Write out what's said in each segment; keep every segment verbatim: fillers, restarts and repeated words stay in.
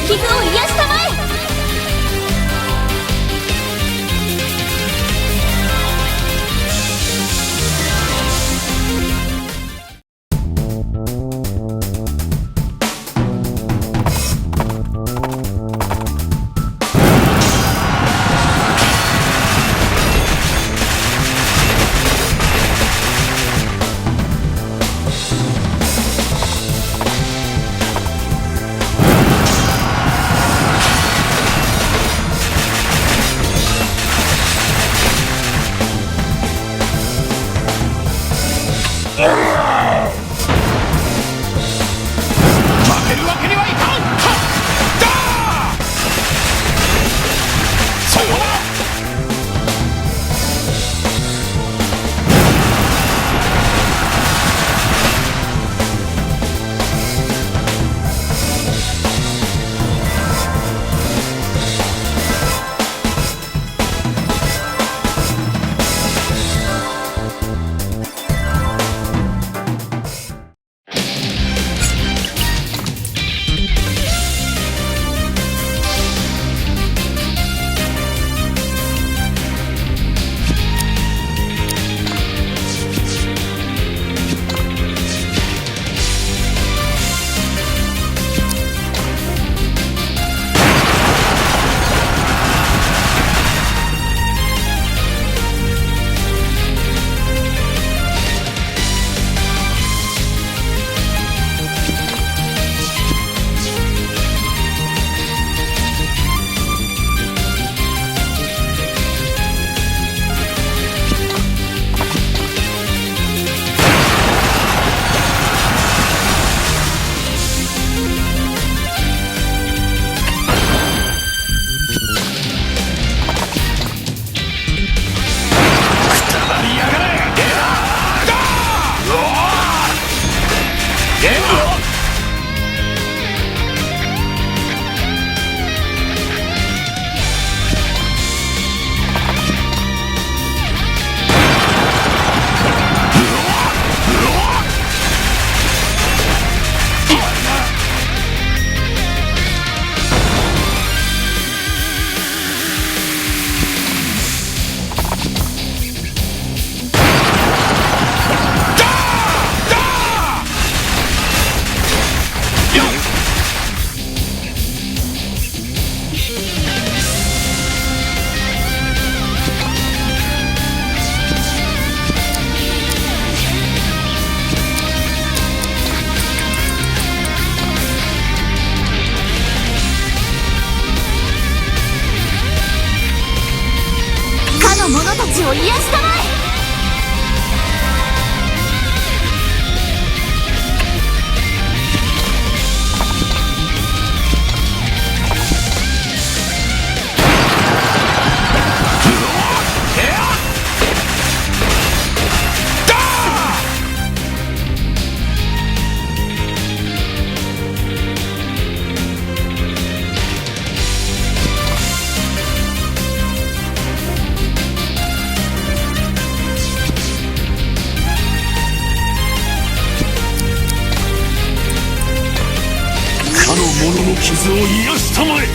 傷を癒したまえ。負けるわけにはいかん！はっ！だー！そうだ！かの者たちを癒したまえ。かの者の傷を癒したまえ。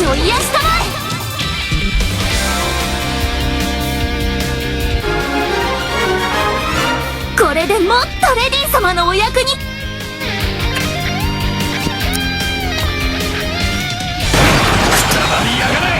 を癒したまえ。これでもっとレディー様のお役に。くたばりやがれ。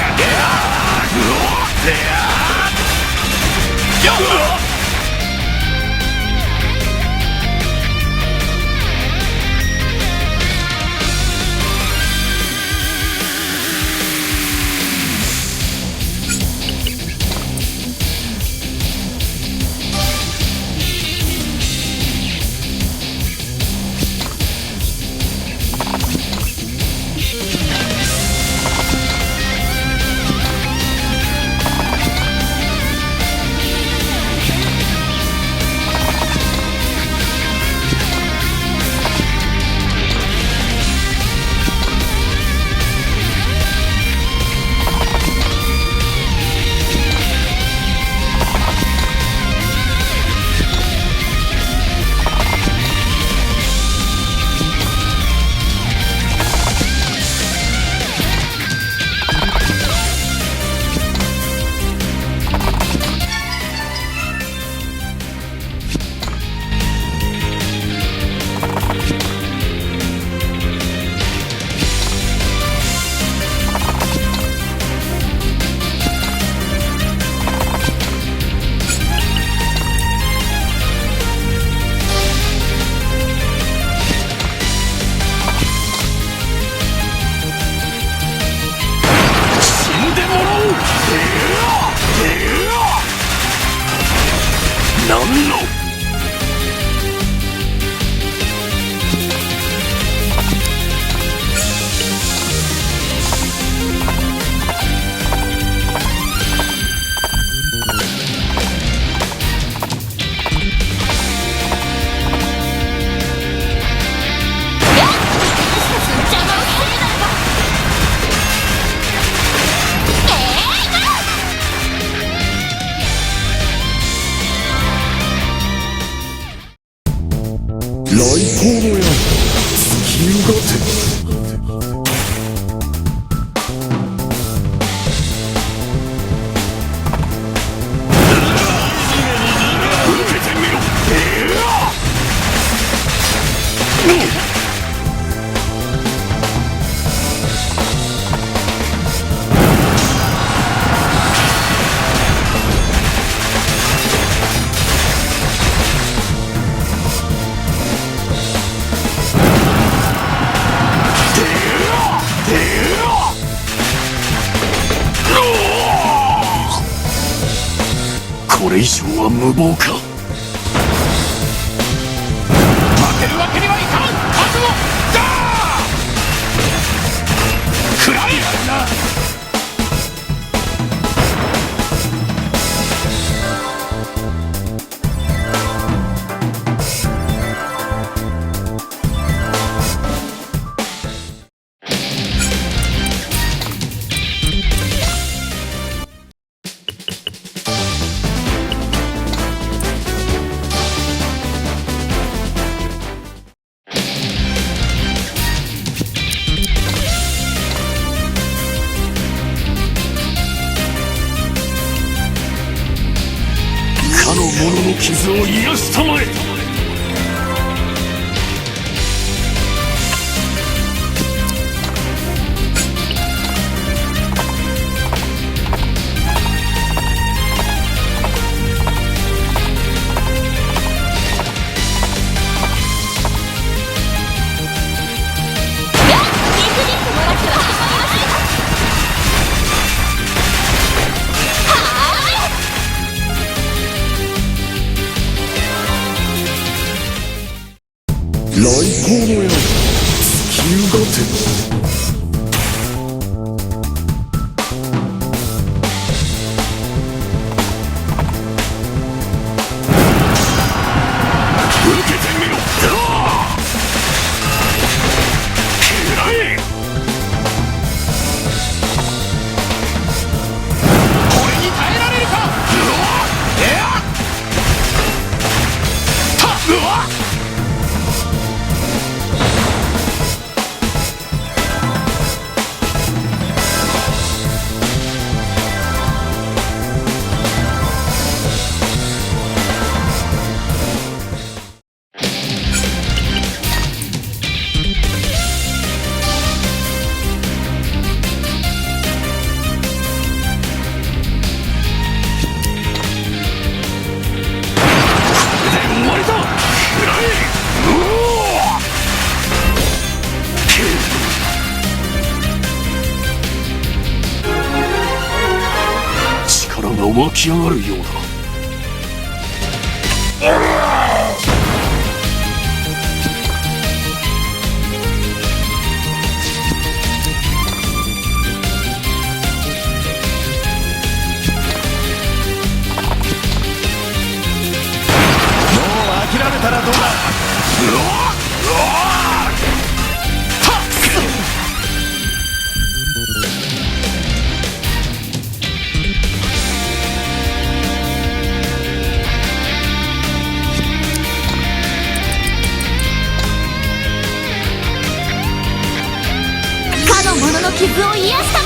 死んでもらおう。なんの。雷光の矢、突き動かせ。受けてみろ。これ以上は無謀か。負けるわけにはいかん。覚悟だ。食らえ。かの者の傷を癒したまえ。雷光のように突き動かせ。受けてみろ。食らえ。これに耐えられるか。うわっ。いや。た。うわっ。起き上がるようだ。 もう諦めたらどうだ？ かの者の傷を癒した